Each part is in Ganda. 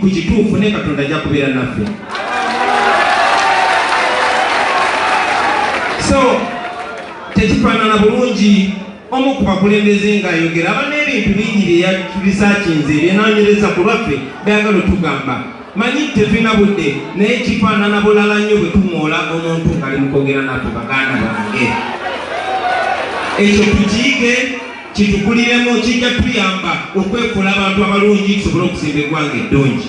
ku kituufu ne Katonda ajja kubeera naffe. So tekifaanana bulungi omu ku bakulembeze ng'ayogera aba n'ebintu bingi bye yaturisaakinze byenaanyereza ku lwaffe byagala otugamba. Manyi tetulina budde, naye kifaanana bulala nnyo bwe tumwola omuntu ng'ali mu kwogera naffe. Baganda bange, ekyo tukiyige, kitukuliremu, kijja tuyamba okwefuula abantu abalungi tusobole okusimba eggwanga eddungi.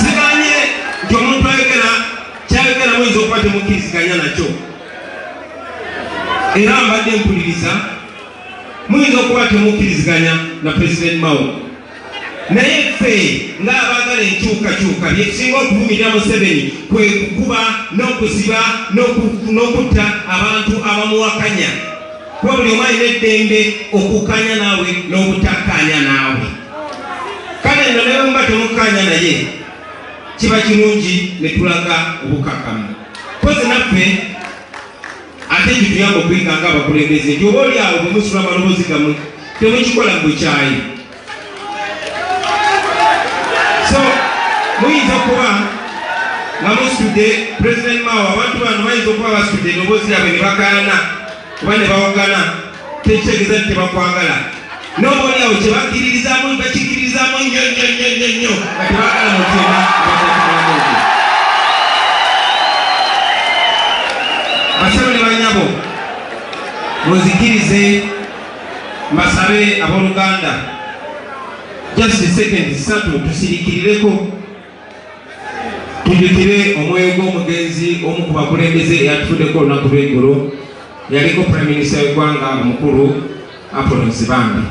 Siganye nti omuntu ayogera kyayogera muyinza okuba temukkiriziganya nakyo, era mbadde mpuliriza, muyinza okuba temukkiriziganya na President Mao, naye ffe ng'abaagala enkyukakyuka bye tusinga okuvumirira Museveni kwe kukuba n'okusiba n'okutta abantu abamuwakanya, kuba buli omu alina eddembe okukkanya naawe n'obutakkaanya naawe. Kale nno ne bwe muba temukkaanya naye, kiba kirungi ne tulaga obukakkamu kozi naffe ate kituyamba okuyiga ng'abakulembeze nti oba oli awo bwe musula amaloboozi gammwe temukikola mu bukyayi. So muyinza okuba nga musitudde President Mao, abantu bano bayinza okuba basitudde eddoboozi lyabwe ne bakaana oba ne bawogana, tekitegeeza nti tebakwagala. N'oba oli awo kye bakkiririzaamu bakikkiririzaamu nnyo nnyo nnyo nnyo nnyo nga tebaagala muntu yenna abadde. Basebo ne banyabo, munzikirize mbasabe abooluganda, just second 3 tusirikirireko, tujjukire omwoyo gw'omugenzi omu ku bakulembeze eyatufuddeko olunaku lw'eggulo, yaliko Prime Minister w'eggwanga omukulu Apollo Nsibambi.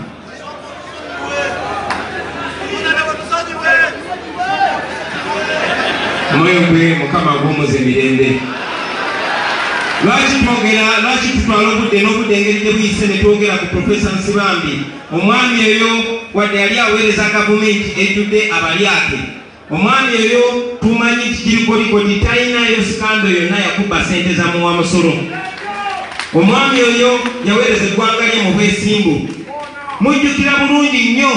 Omwoyo gwe Mukama aguwummuze emirembe. Lwaki twogera, lwaki tutwala obudde n'obudde engeri gye buyise ne twogera ku Profesa Nsibambi? Omwami oyo wadde yali aweereza gavumenti ejjudde abalyake, omwami oyo tumanyi nti kirikolikoti talinayo scandal yonna yakubba sente za muwa musolo. Omwami oyo yaweereza eggwanga lye mu bwesimbu. Mujjukira bulungi nnyo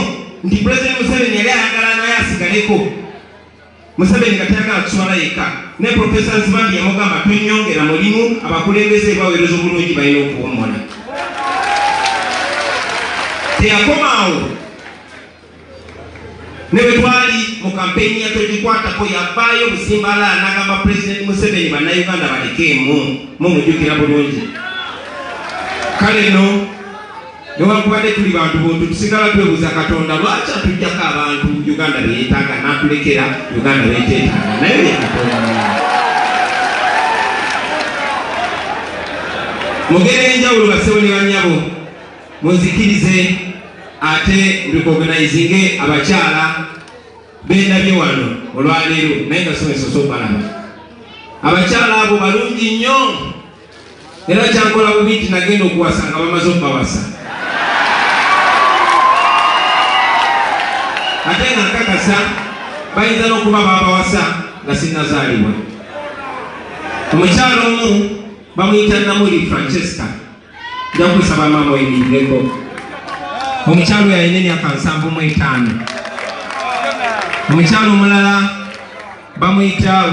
nti Pulezidenti Museveni yali ayagala naye asigaleko. Museveni nga tayagala kuswala yekka, ne Profesa Nsibambi yamugamba tonyongera mulimu, abakulembeze baweereza obulungi balina okuwummula. Teyakoma awo, ne bwe twali mu kampeyini ya togikwatako yavaayo busimbala n'agamba Pulezidenti Museveni bannayuganda balekeemu. Mumujjukira bulungi. Kale nno newankubadde tuli bantu buntu, tusigala twebuuza Katonda lwaki atuggyako abantu Uganda be yeetaaga n'atulekera Uganda beeteetaaga, naye ye Katonda. Mugere enjawulo. Basebo ne bannyabo, munzikirize ate nrecognizinge abakyala bendabye wano olwaleero, naye nga somesa obalaba. Abakyala abo balungi nnyo, era kyankola bubi nti nagenda okuwasa nga bamaze okubawasa, ate nga nkakasa bayinza n'okuba babawasa nga sinnazaalibwa. Omukyala omu bamuyita Namuli Francesca, nja kusaba maama oyimirireko. Omukyala oyo alina emyaka 75. Omukyala omulala bamuyita